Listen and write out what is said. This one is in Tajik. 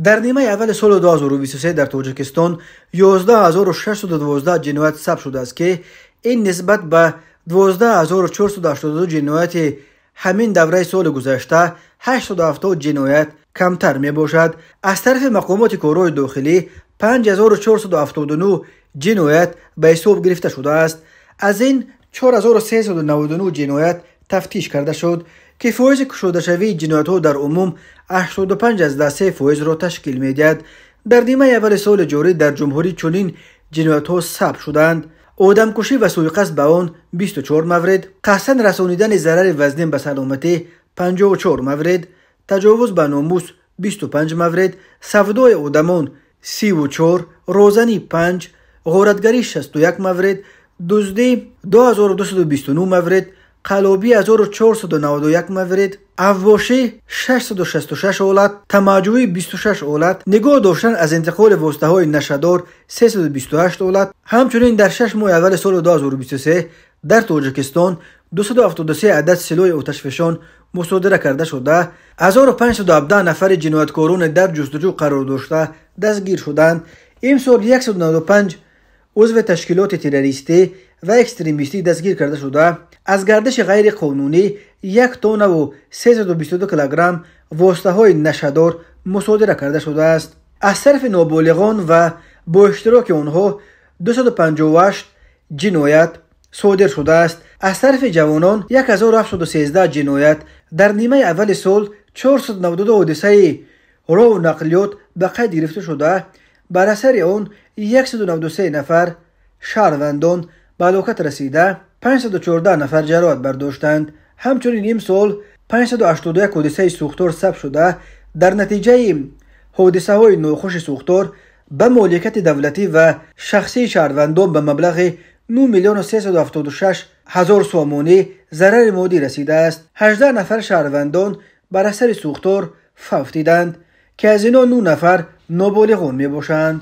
Дар нимаи аввали соли 2023 дар Тоҷикистон 11612 ҷиноят сабт шудааст, ки ин нисбат ба 12482 ҷинояти ҳамин давраи соли гузашта 870 ҷиноят камтар мебошад. Аз тарафи мақомоти корҳои дохилӣ 5479 ҷиноят ба ҳисоб гирифта шудааст. Аз ин 4399 ҷиноят тафтиш карда шуд, ки фоизи кушодашавии ҷиноятҳо дар умум 85,3%-ро ташкил медиҳад. Дар нимаи аввали соли ҷорӣ дар ҷумҳурӣ чунин ҷиноятҳо сабт шуданд: одамкушӣ ва суиқасд ба он 24 маврид, қасдан расонидани зарари вазнин ба саломатӣ 54 маврид, таҷовуз ба номус 25 маврид, савдои одамон 34, розанӣ 5, ғоратгарӣ 61 маврид, дуздӣ 2229 маврид, қаллобӣ 1491 маврид, авбошӣ 666 ҳолат, тамаъҷӯӣ 26 ҳолат, нигоҳ доштан аз интиқоли воситаҳои нашъадор 328 ҳолат. Ҳамчунин дар 6 моҳи аввали соли 2023 дар Тоҷикистон 273 адад силоҳи оташфишон мусодира карда шуда, 1517 нафари ҷинояткороне дар ҷустуҷӯ қарор дошта дастгир шуданд. Имсол 195 узви ташкилоти террористӣ ва экстремистӣ дастгир карда шуда, аз гардиши ғайриқонунӣ 1 тоннаву 322 килограмм воситаҳои нашъадор мусодира карда шудааст. Аз тарафи ноболиғон ва бо иштироки онҳо 258 ҷиноят содир шудааст. Аз тарафи ҷавонон 1713 ҷиноят. Дар нимаи аввали сол 492 ҳодисаи роҳу нақлиёт ба қайд гирифта шуда, бар асари он 193 нафар шаҳрвандон ба ҳалокат расида, 514 нафар ҷароҳат бардоштанд. Ҳамчунин имсол 581 ҳодисаи сӯхтор сабт шуда, дар натиҷаи ҳодисаҳои нохуши сӯхтор ба моликияти давлатӣ ва шахсии шаҳрвандон ба маблағи 9 миллиону 376 ҳазор сомонӣ зарари моддӣ расидааст. 18 нафар шаҳрвандон бар асари сӯхтор фавтиданд, ки аз инҳо 9 нафар ноболиғон мебошанд.